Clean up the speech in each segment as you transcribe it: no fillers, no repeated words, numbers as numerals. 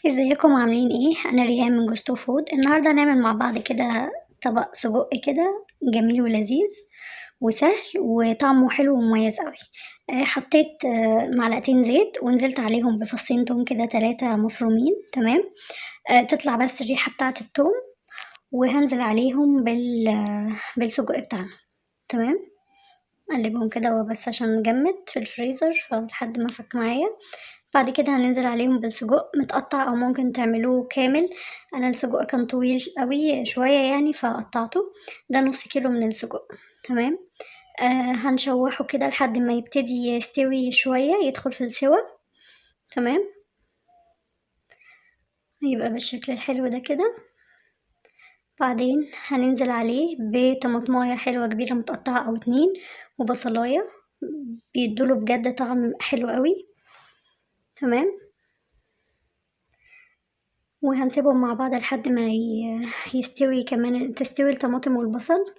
ازيكم عاملين ايه؟ انا ريهام من جوستو فود. النهارده هنعمل مع بعض كده طبق سجق كده جميل ولذيذ وسهل وطعمه حلو ومميز قوي. حطيت معلقتين زيت ونزلت عليهم بفصين توم كده 3 مفرومين، تمام. تطلع بس الريحه بتاعه التوم، وهنزل عليهم بالسجق بتاعنا، تمام. اقلبهم كده بس عشان جمد في الفريزر فلحد ما فك معايا. بعد كده هننزل عليهم بالسجق متقطع او ممكن تعملوه كامل. انا السجق كان طويل قوي شويه فقطعته، ده نص كيلو من السجق، تمام. هنشوحه كده لحد ما يبتدي يستوي شويه، يدخل في السوا، تمام. يبقى بالشكل الحلو ده كده. بعدين هننزل عليه بطماطمايه حلوه كبيره متقطعه او 2 وبصلايه، بيدوله بجد طعم حلو قوي، تمام. وهنسيبهم مع بعض لحد ما يستوي، كمان تستوي الطماطم والبصل.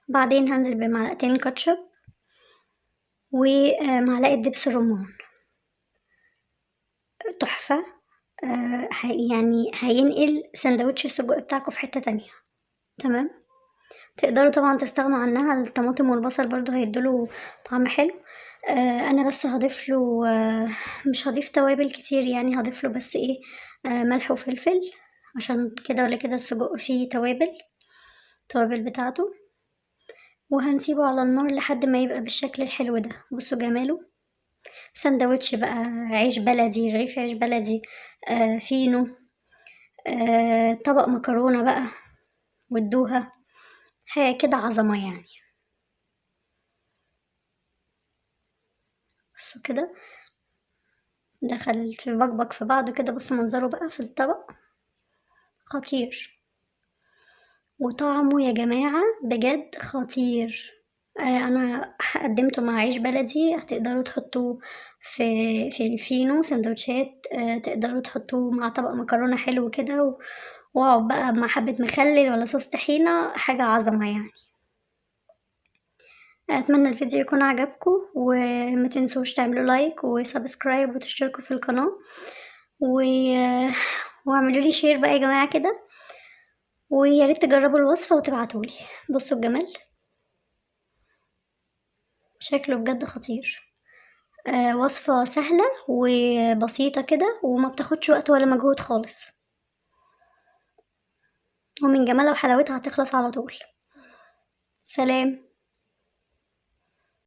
بعدين هنزل بمعلقتين كاتشب ومعلقة دبس رمان، تحفة. هينقل سندوتش السجق بتاعكم في حتة تانية، تمام. تقدروا طبعا تستغنوا عنها، الطماطم والبصل برضو هيدوله طعم حلو. انا بس هضيف له، مش هضيف توابل كتير، هضيف له بس ملح وفلفل، عشان كده ولا كده السجق فيه توابل، التوابل بتاعته. وهنسيبه على النار لحد ما يبقى بالشكل الحلو ده. بصوا جماله، سندوتش بقى عيش بلدي، رغيف عيش بلدي، فينو، طبق مكرونة بقى وادوها حاجة كده عظمة. بصوا كده دخل في بقبق في بعضه كده، بصوا منظره بقى في الطبق خطير، وطعمه يا جماعة بجد خطير. انا قدمته مع عيش بلدي، هتقدروا تحطوه في الفينو سندوتشات، تقدروا تحطوه مع طبق مكرونة حلو كده، واقعد بقى مع حبة مخلل ولا صوص طحينة، حاجة عظمة. اتمنى الفيديو يكون عجبكم، وما تنسوش تعملوا like و subscribe وتشتركوا في القناة، واعملوا لي share بقى يا جماعة كده، ويا ريت تجربوا الوصفة وتبعتولي. بصوا الجمال، شكله بجد خطير. وصفة سهلة وبسيطة كده وما بتاخدش وقت ولا مجهود خالص، ومن جمالها وحلاوتها هتخلص على طول. سلام.